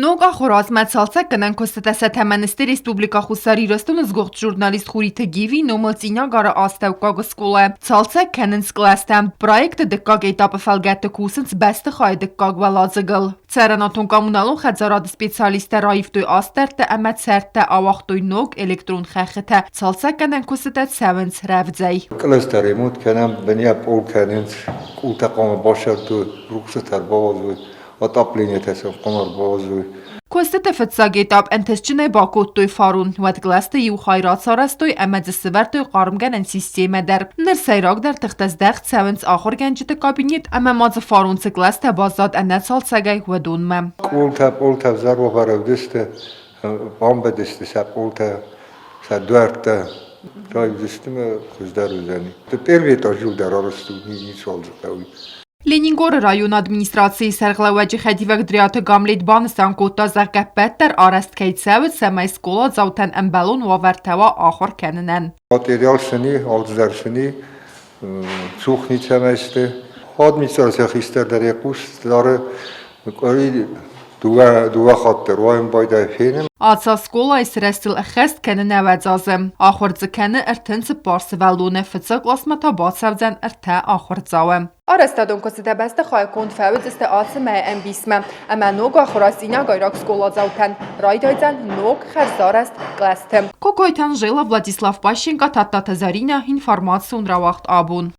Ног ахуыр азмӕ цалцӕггӕнӕн куыстытӕ сӕ тӕмӕны сты Республикӕ Хуссар Ирыстоны сгуыхт журналист Хуриты Гиви номыл Цъинагары астӕуккаг скъолайы. Цалцӕг кӕнынц кълӕстӕ. Проекты дыккаг этапы фӕлгӕтты кусынц бӕстыхайы дыккаг уӕладзыгыл. Цӕрӕнуатон-коммуналон хӕдзарады специалисттӕ раивтой астӕрдтӕ ӕмӕ цӕрдтӕ, ауагътой ног электрон хӕххытӕ. Цалцӕггӕнӕн куыстытӕ цӕуынц рӕвдзӕй. Кълӕстӕ ремонт кӕнӕм, бынӕй пъол кӕнынц, къултӕ хъуамӕ басӕрдтой, рухсытӕ ӕрбауадзой. Отоплениетӕ сӕм хъуамӕ ӕрбауадзой. Куыстыты фыццаг этап ӕнтыстджынӕй бакодтой фарон. Уӕд кълӕсты иу хай рацарӕзтой ӕмӕ дзы сывӕрдтой хъармгӕнӕн системӕ дӕр. Ныр сӕйрагдӕр тыхтӕ здӕхт цӕуынц ахуыргӕнджыты кабинет ӕмӕ ма дзы фарон цы кълӕстӕ баззад ӕнӕцалцӕгӕй, уыдонмӕ. Къултӕ, пъолтӕ ӕвзӕр уавӕры уыдысты, бамбыдысты сӕ пъолтӕ, сӕ дуӕрттӕ. Раивдзысты мӕ хуыздӕр уыдзӕни. Первый этаж иуылдӕр арӕзт у, ницуал дзы хъӕуы. Ленингоры районы администрацийы сӕргълӕууӕджы хӕдивӕг Дриаты Гамлет банысан кодта, зӕгъгӕ, ӕппӕт дӕр арӕзт кӕй цӕуы, цӕмӕй скъоладзаутӕн ӕмбӕлон уавӕртӕ уа ахуыр кӕнынӕн. Материал сыни, алцыдӕр сыни, цух ницӕмӕй сты. Администрацийы хистӕр дӕр йӕ хъус дары къуыри дыууӕ хатты руайын байдайы фенын. Ацы скъолайы сырӕзтыл ӕххӕст кӕны 90 азы. Ахуыр дзы кӕны 34 сывӕллоны, фыццаг къласмӕ та бацӕудзӕн ӕртӕ ахуырдзауы. Арӕзтадон куыстытӕ бӕстыхайы конд фӕуыдзысты ацы мӕйы ӕмбисмӕ ӕмӕ ног ахуырад цъинагайраг скъоладзаутӕн райдайдзӕн ног хӕрзарӕзт кълӕсты. Кокойты Анжела, Владислав Пащенко, Тадтаты Заринӕ, информацион рауагъд абон.